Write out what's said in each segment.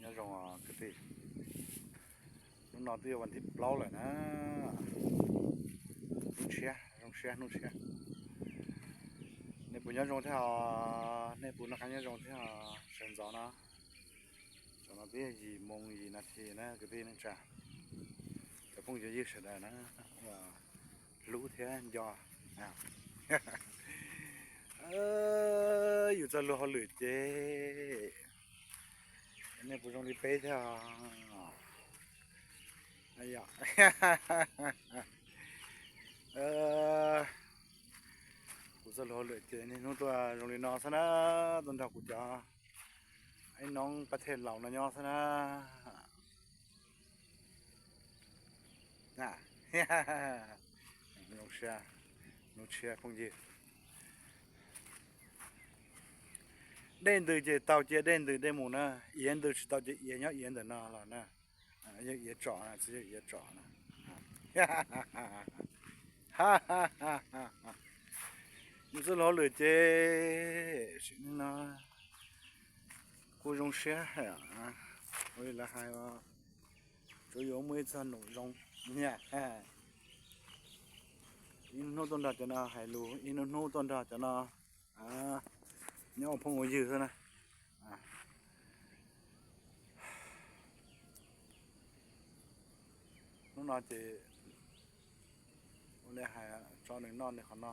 Nyob zoo kwv tij, hnub no twb yog vas thib plaub lawm na. Hnub tshiab, zoo siab hnub tshiab. Nej puas nyob zoo thiab os? Nej puas noj qab nyob zoo thiab os? Sawv ntxov no, tam no twb yog yim moo yim nas this na kwv tij neej tsa, cov phooj cov ywg sawv daws na, hlub thiab nco. Yus txoj lus hauj lwm ces nej puas zoo li peb thiab? Kuv txoj lus hauj lwm ces niaj hnub tuaj zoo li no xwb na, tuaj nrog kuv cov ib noob pab thej laus no nyob xwb na. Zoo siab hnub tshiab phooj ywg. Dej ntws ces tau cia dej ntws dej mus na, iav ntws tsis tau ces iav nyob iav ntawm no los na. Yog iav tsom na, tsis yog iav tsom na. Yus txoj lus hauj lwm ces sim neej no kuj zoo siab, ua li lawv hais, tsuav yus muaj ib txoj num zoo. Ib hnub tuaj nrog cov no hais lus, ib hnub hnub tuaj nrog cov no nyob ua phooj ua ywg xwb na. Hnub no ces ua li hais tso nws noj nws qhov no.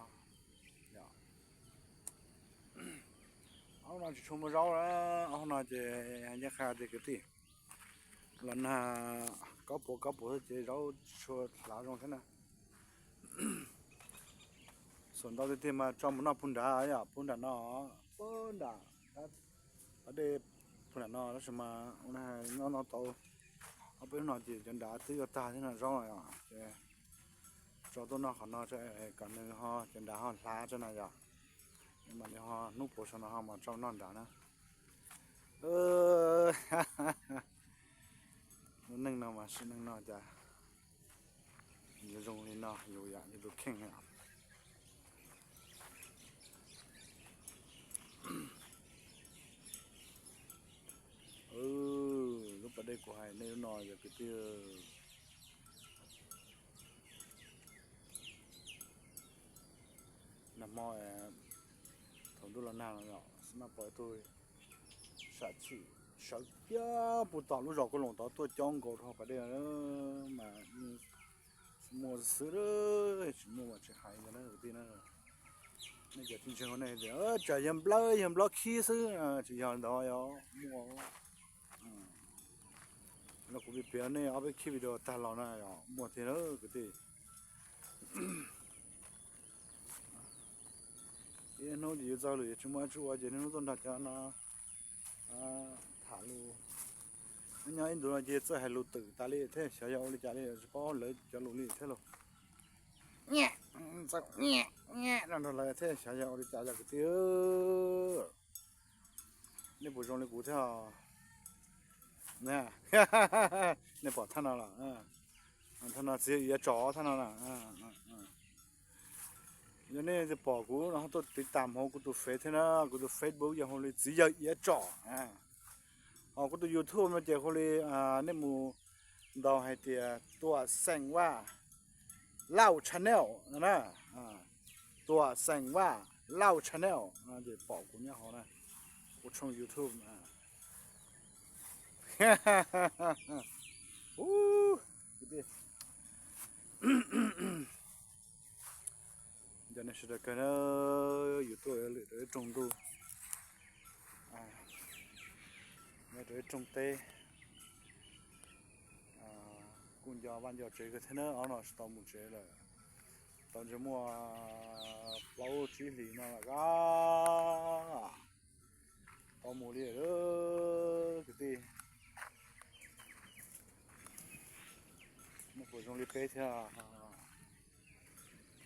Ob hnub no tsis tshua muaj zaub, ob hnub no ces yeej qhia tias kwv tij los nag kaub puas kaub puas xwb ces zaub tsis tshua hlav zoo thiab na. Xum ntau tiag tiag mas tso mus noj puag nrad, yog puag nram no, puag nram pas dej puag nram no tab sis mas noj noj tau ob peb hnub no ces cov nrad twb yuav tag thiab no zaub no ces tso tuaj noj qhov no kom nws ho cov nrad ho hlav tso na yom. Mam li ho hnub puav saum no ho mas tso noj nrad na. Lub neej no mas sim neej no cas yuav zoo li no, yus yam yus tus kheej. Lub pas dej kuv hais nej lub no yog kwv tij. Nag hmo, thaum ntuj los nag los xwb mas pom ib tug sam chim sawv kiag puag tom lub zos Kuj Loos tod tuaj coob nkaus rau pas dej mas muaj xwb, tsis muaj mas tsis hais ntag na kwv tij na. Nej cov tsis ntseeg nej tias tsam yog nplawb yog nplawb khib xwb, tsis yog ntawd, yog muaj. Los kuv piav piav nej ob peb khib video tag los na, muaj tiag na kwv tij. Ib hnub ces yus txog lawm yuav tsis muaj dab tsi ua ces niaj hnub tuaj nrog cov no tham lus. Nyob ib ntus no ces txawj hais lus twm tas li thiab, xyov yog ua li cas li, tsis paub lawv cov lus li thiab los. Nrog lawv thiab xyov yog ua li cas yog kwv tij. Nej puas zoo li kuv thiab? Nej pom thaj no los, thaj no txiv yog iav tsom thaj no na. Yog nej pom kuv no tuaj tiv tam hauv kuv tus Face thiab na, kuv tus Facebook yog hu li txiv yawg iav tsom. Ho kuv tus YouTube no ces hu li, nej mus ntaus hais tias Tuam Xeem Vaj Lauj Channel no na. Tuam Xeem Vaj Lauj Channel no ces pom kuv nyob hauv na, kuv tshooj YouTube na. Ub, kwv tij, nco nej sawv daws kawg na, yus tuaj lwm rau ib rooj ntuj, nyob rau ib rooj teb. Kuj nco vaj nco tsev kawg thiab na, ob no tsis tau mus tsev lawm, tau ntshe muaj plaub tsib hlis no lawm, tau mus li lawm kwv tij. Nej puas zoo li peb thiab?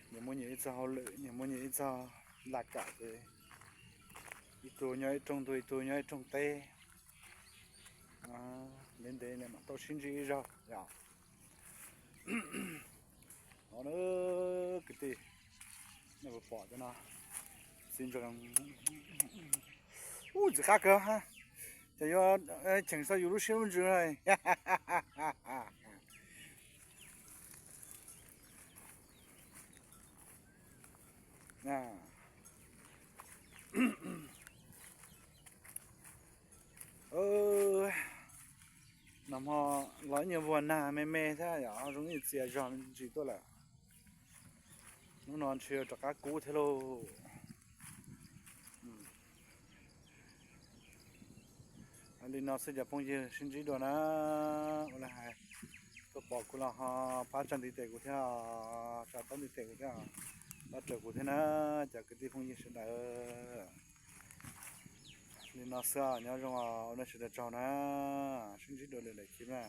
Nyias muaj nyias ib txoj hauj lwm, nyias muaj nyias ib txoj laj kam ces ib tug nyob ib rooj ntuj, ib tug nyob ib rooj teb. Ntev ntev mam tau sib ntsib ib zaug yom. No na kwv tij, nej puas pom cov no? Txiv ntsees, ub, ntxim qab kawg hab. Ces yuav cheem txog yus lub siab lub ntsws na. Nag hmo los ib nyuag vuag nag me me thiab yom, zoo ib txias zog me ntsis tuaj lawm. Hnub no ntshe rov qab kub thiab lauj. Li no xwb cov phooj ywg, sib ntsib dua na. Ua li hais, tuaj pom kuv los ho pab tsa ntiv tes kuv thiab, tsa taub ntiv tes kuv thiab, pab raws kuv thiab na, cov kwv tij phooj ywg sawv daws. Li no xwb, nyob zoo, ua nej sawv daws tsaug na, sib ntsib dua lwm lwm clip na.